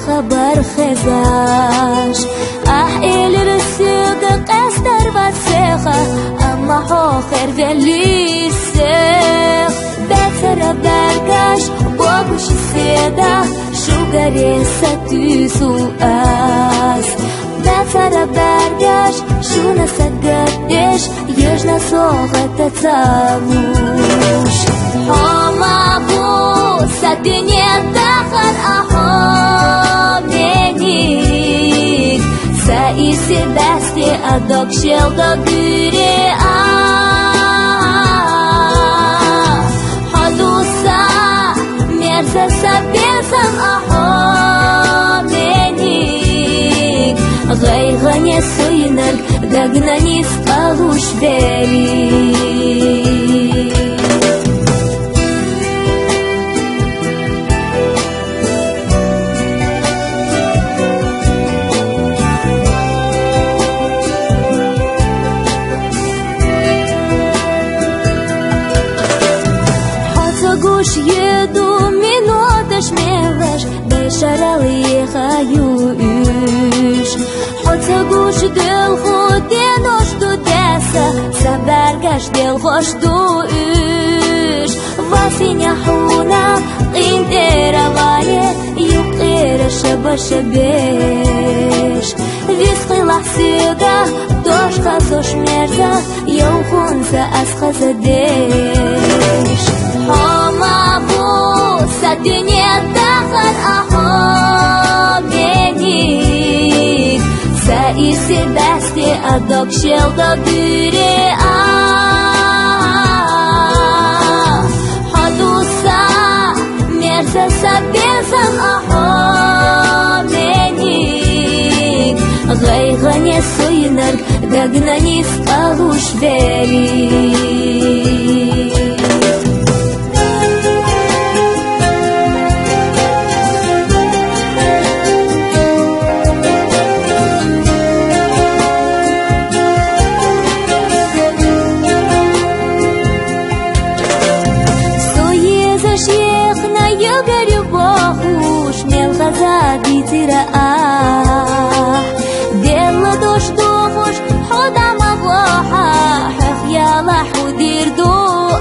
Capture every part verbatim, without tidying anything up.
Хабар хезаш, ахь ил русуга къестар вацеха, амма хо хер велисех. Бецара баргаш, богуш седа, шугаре сатуьсул ас. Бецара баргаш, шуна сагатдеш, ежна согъата цалуш. Хьо ма бу са дуьньяда хар ахоменик, са ирсе басте а дог шел дог дуьре а. Хьо дуса мерза са безам ахоменик, гъайгъане суйнар дагнаниз къалуш бери. Хьо ца гуш еду миноташ мелаш, бешарал ехаю уьш. Хьо ца гуш делху денош ду деса, са баргаш делхош ду уьш. Васиня хьуна къинтӀера вале, юкъера шаба шабеш. Висхилахь суьга дош хазош мерза, йовхунца ас хазадеш. Хьо ма бу са дуьньяда хар ахоменик, са ирсе басте а дог шел дог дуьре а. Хьо дуса мерза са безам ахоменик, гъайгъане суйнар дагнаниз къалуш бери. Со езаш ехна йигарю бохуш, мел хаза дицира ахь. Делла дош духуш хьо дама вохьа, хьох яла хьудир ду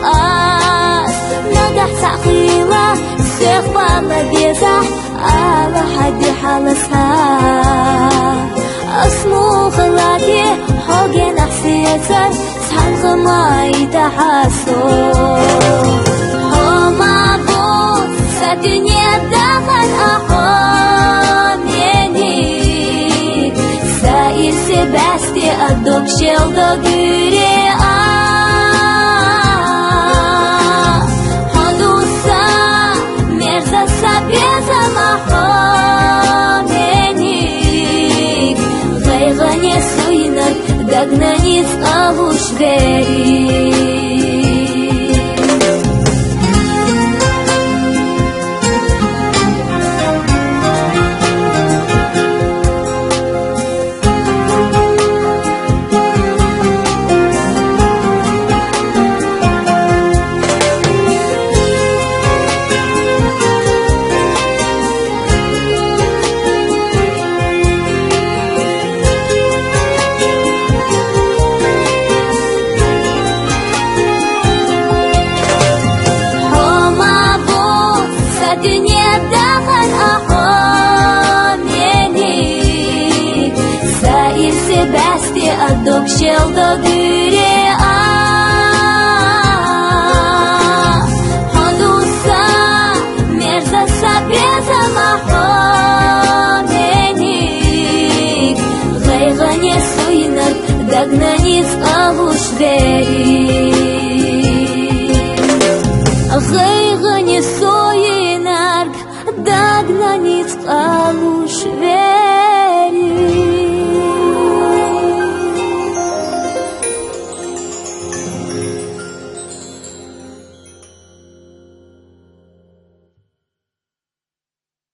ас. Нагахь цхьа хила сех бала безахь, ала хьади хьалас хьа. Ас мухалати хьо генахь сецар, цхьан гъамай тахьасо. Хьо ма бу са дуьньяда хар ахоменик, са ирсе басте а дог шел дог дуьре а. Хьо дуса мерза са безам ахоменик, гъайгъане суйнар дагнаниз къалуш бери. Хьо ма бу са дуьньяда хар ахоменик, са ирсе басте а дог шел дог дуьре а. Хьо дуса мерза са безам ахоменик, гъайгъане суйнар дагнаниз къалуш бери. Гъайгъане суйнар дагнаниз къалуш бери.